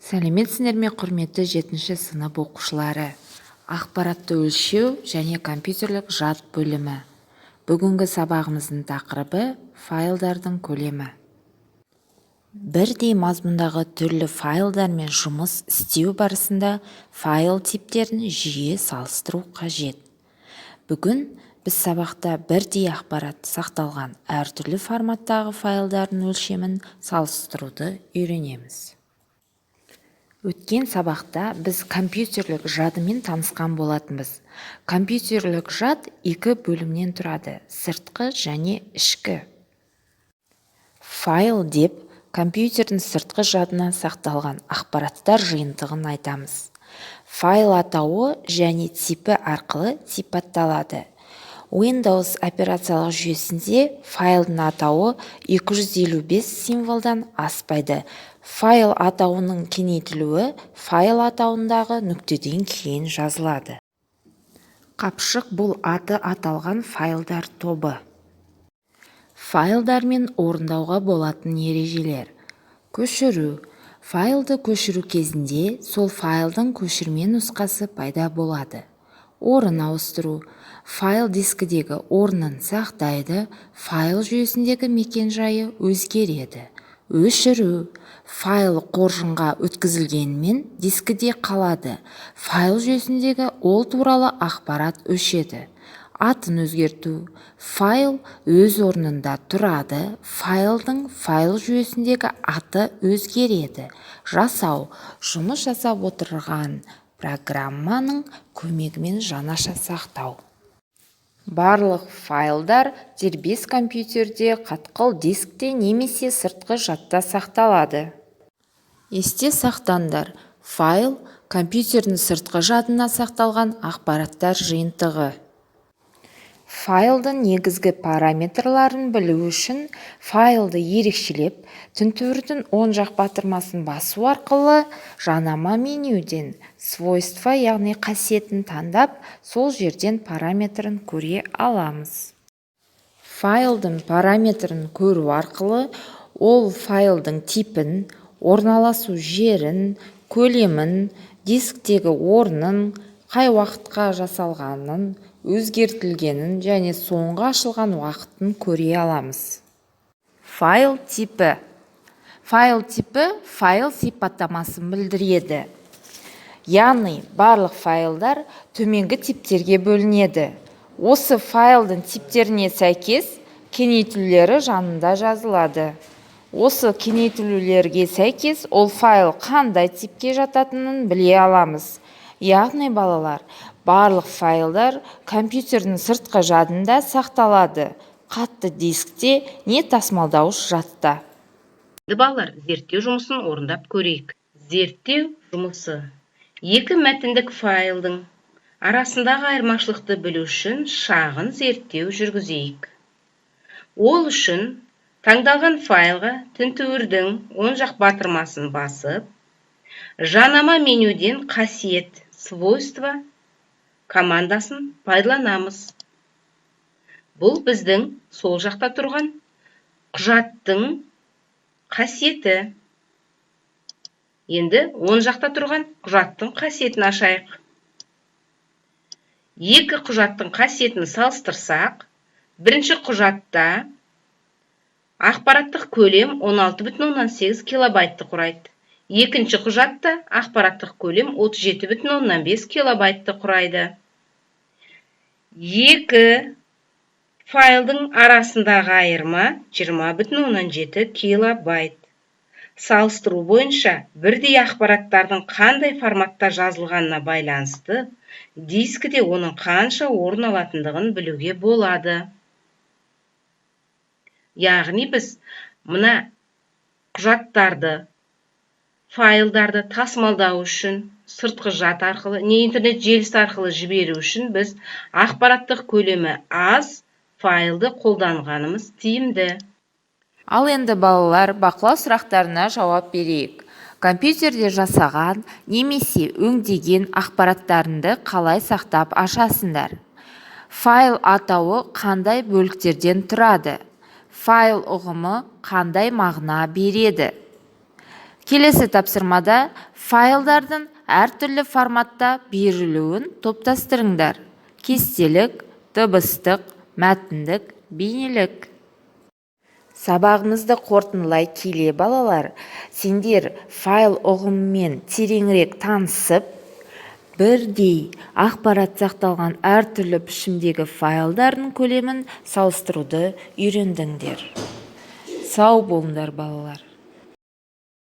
Сәлеметсіңдер ме, құрметті жетінші сынып оқушылары! Ақпаратты өлшеу және компьютерлік жад бөлімі. Бүгінгі сабағымыздың тақырыбы: файлдардың көлемі. Бірдей мазмұндағы түрлі файлдармен жұмыс істеу барысында файл типтерін жиі салыстыру қажет. Бүгін біз сабақта бірдей ақпарат сақталған әртүрлі форматтағы файлдардың өлшемін салыстыруды үйренеміз. Өткен сабақта біз компьютерлік жадымен танысқан болатынбыз. Компьютерлік жад екі бөлімнен тұрады: сыртқы және ішкі. Файл деп компьютердің сыртқы жадына сақталған ақпараттар жиынтығын айтамыз. Файл атауы және типі арқылы сипатталады. Windows операциялық жүйесінде файлдың атауы 255 символдан аспайды. Файл атауының кеңейтілуі файл атауындағы нүктеден кейін жазылады. Қапшық – бұл аты аталған файлдар тобы. Файлдармен орындауға болатын ережелер. Көшіру: файлды көшіру кезінде сол файлдың көшірме нұсқасы пайда болады. Орын ауыстыру: файл дискідегі орнын сақтайды, файл жүйесіндегі мекен-жайы өзгереді. Өшіру: файл қоржынға өткізілгенімен, дискіде қалады, файл жүйесіндегі ол туралы ақпарат өшеді. Атын өзгерту: файл өз орнында тұрады, файлдың файл жүйесіндегі аты өзгереді. Жасау: жұмыс жасап отырған программаның көмегімен жаңаша сақтау. Барлық файлдар дербес компьютерде, қатқыл дискте немесе сыртқы жадта сақталады. Есте сақтаңдар: файл – компьютердің сыртқы жадына сақталған ақпараттар жиынтығы. Файлдың негізгі параметрлерін білу үшін файлды ерекшелеп, тінтуірдің оң жақ батырмасын басу арқылы жанама менюден «Свойства», яғни қасиетін таңдап, сол жерден параметрін көре аламыз. Файлдың параметрін көру арқылы ол файлдың типін, орналасу жерін, көлемін, дисктегі орнын, қай уақытқа жасалғанын, өзгертілгенін және соңғы ашылған уақытын көре аламыз. Файл типі. Файл типі файл сипаттамасын білдіреді. Яғни барлық файлдар төменгі типтерге бөлінеді. Осы файлдың типтеріне сәйкес кеңейтулері жанында жазылады. Осы кеңейтулерге сәйкес ол файл қандай типке жататынын біле аламыз. Яғни, балалар, барлық файлдар компьютердің сыртқы жадында сақталады: қатты дискте не тасымалдауыш жадта. Енді, балалар, зерттеу жұмысын орындап көрейік. Зерттеу жұмысы: екі мәтіндік файлдың арасындағы айырмашылықты білу үшін шағын зерттеу жүргізейік. Ол үшін таңдалған файлға тінтуірдің оң жақ батырмасын басып, жанама менюден «Қасиет», «Свойства» командасын пайдаланамыз. Бұл біздің сол жақта тұрған құжаттың қасиеті. Енді оң жақта тұрған құжаттың қасиетін ашайық. Екі құжаттың қасиетін салыстырсақ, бірінші құжатта ақпараттық көлем 16,8 килобайтты құрайды, екінші құжатта ақпараттық көлем 37,5 килобайтты құрайды. Екі файлдың арасындағы айырма 20,7 килобайт. Салыстыру бойынша бірдей ақпараттардың қандай форматта жазылғанына байланысты дискіде оның қанша орын алатындығын білуге болады. Яғни біз мына құжаттарды, файлдарды тасымалдау үшін, сыртқы жад арқылы не интернет желісі арқылы жіберу үшін біз ақпараттық көлемі аз файлды қолданғанымыз тиімді. Ал енді, балалар, бақылау сұрақтарына жауап берейік. Компьютерде жасаған немесе өңдеген ақпараттарыңды қалай сақтап ашасыңдар? Файл атауы қандай бөліктерден тұрады? Файл ұғымы қандай мағына береді? Келесі тапсырмада файлдардың әртүрлі форматта берілуін топтастырыңдар: кестелік, дыбыстық, мәтіндік, бейнелік. Сабағымызды қорытындылай келе, балалар, сендер файл ұғымымен тереңірек танысып, бірдей ақпарат сақталған әртүрлі пішімдегі файлдардың көлемін салыстыруды үйрендіңдер. Сау болыңдар, балалар!